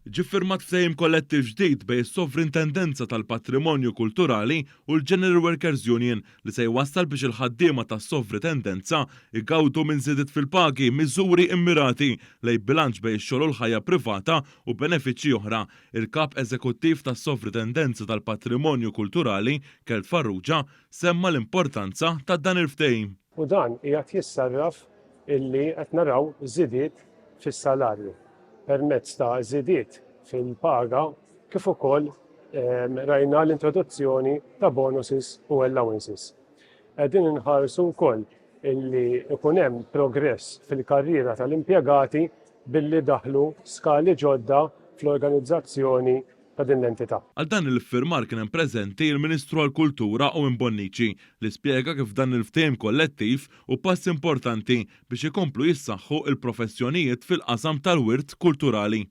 Ġie ffirmat ftehim kollettiv ġdid bejn is-Sovrintendenza tal-Patrimonju Kulturali u l-General Workers' Union li se jwassal biex il-ħaddiema tas-Sovrintendenza jgawdu minn żidiet fil-pagi, miżuri immirati lejn bilanċ bejn ix-xogħol u l-ħajja privata u benefiċċji oħra. Il-Kap Eżekuttiv tas-Sovrintendenza tal-Patrimonju Kulturali, Kurt Farrugia, semma l-importanza ta' dan il-ftehim. U dan qiegħed jissarraf illi qed naraw żidiet fis-salarju permezz ta' żidiet fil-paga kif ukoll rajna l-introduzzjoni ta' bonuses u allowances. Qegħdin inħarsu wkoll illi ikun hemm progress fil-karriera tal-impjegati billi daħlu skali ġodda fl-organizzazzjoni ta' din l-entità. Għal dan l-iffirmar kien hemm preżenti l-Ministru għall-Kultura Owen Bonnici li spjega kif dan il-ftehim kollettiv hu pass importanti biex ikomplu jissaħħu l-professjonijiet fil-qasam tal-wirt kulturali.